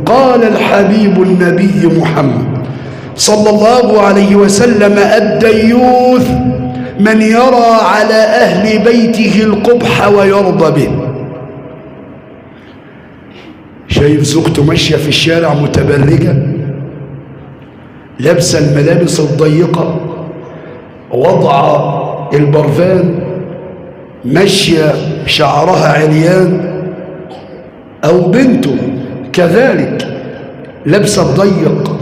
قال الحبيب النبي محمد صلى الله عليه وسلم: الديوث من يرى على أهل بيته القبح ويرضى به. شايف زوجته ماشية في الشارع متبرجة، لابسة الملابس الضيقة، وضع البرفان، ماشية شعرها عريان، أو بنته كذلك لابسة الضيق،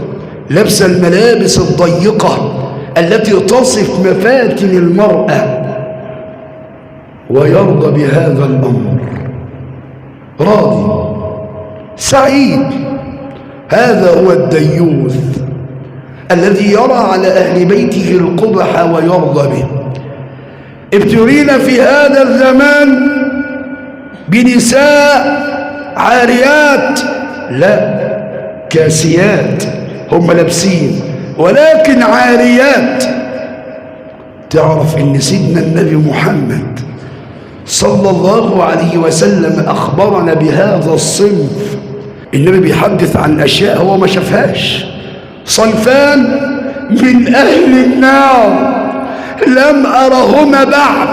لابسة الملابس الضيقة التي تصف مفاتن المرأة، ويرضى بهذا الأمر، راضي سعيد. هذا هو الديوث الذي يرى على أهل بيته القبح ويرضى به. ابتلينا في هذا الزمان بنساء عاريات، لا كاسيات، هم لابسين ولكن عاريات. تعرف ان سيدنا النبي محمد صلى الله عليه وسلم أخبرنا بهذا الصنف. النبي بيحدث عن أشياء هو ما شافهاش. صنفان من أهل النار لم أرهما بعد.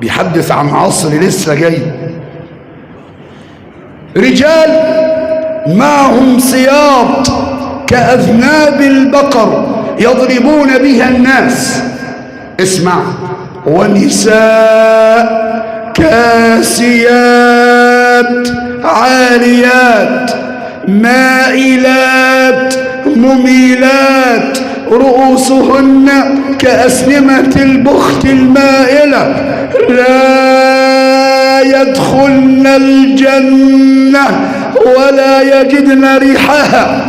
بيحدث عن عصر لسه جاي. رجال معهم سياط كأذناب البقر يضربون بها الناس. اسمع: ونساء كاسيات عاريات مائلات مميلات رؤوسهن كأسنمة البخت المائلة لا يدخلن الجنة ولا يجدن ريحها.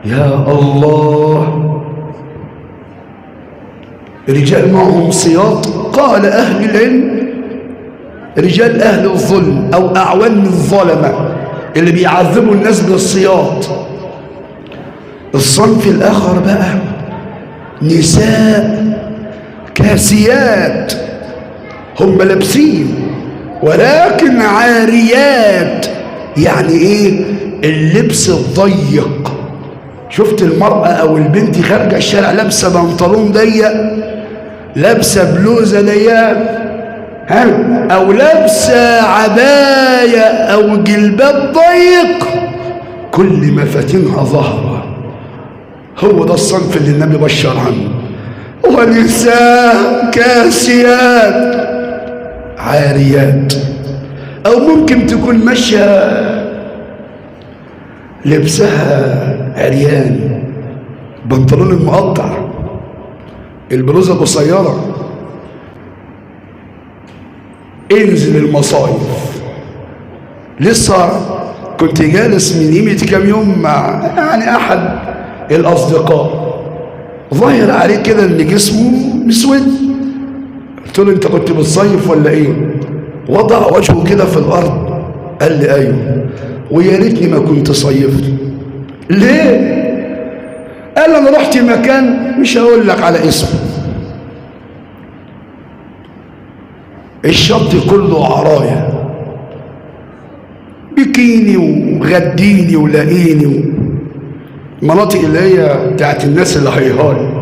يا الله، رجال معهم سياط. قال أهل العلم رجال أهل الظلم أو أعوان الظلمة اللي بيعذبوا الناس بالسياط. الصنف الآخر بقى نساء كاسيات، هم لابسين ولكن عاريات. يعني إيه؟ اللبس الضيق. شفت المرأة أو البنت خارجة الشارع لابسة بنطلون ضيق، لابسة بلوزة ضيقة، ها، أو لابسة عباية أو جلباب ضيق، كل مفاتنها ظاهرة. هو ده الصنف اللي النبي بشر عنه: ونساء كاسيات عاريات. أو ممكن تكون ماشية لبسها عريان، بنطلون المقطع، البلوزة القصيرة. انزل المصايف. لسه كنت جالس من قيمة كام يوم مع يعني أحد الأصدقاء، ظاهر عليه كده إن جسمه مسود. قلت له: أنت كنت بتصيف ولا إيه؟ وضع وجهه كده في الأرض، قال لي: أيوه، ويا ريتني ما كنت صيفت. ليه؟ قال: أنا رحت مكان مش هقول لك على اسمه، الشط كله عرايا، بكيني وغديني ولاقيني، المناطق اللي هي بتاعت الناس اللي هيهاي.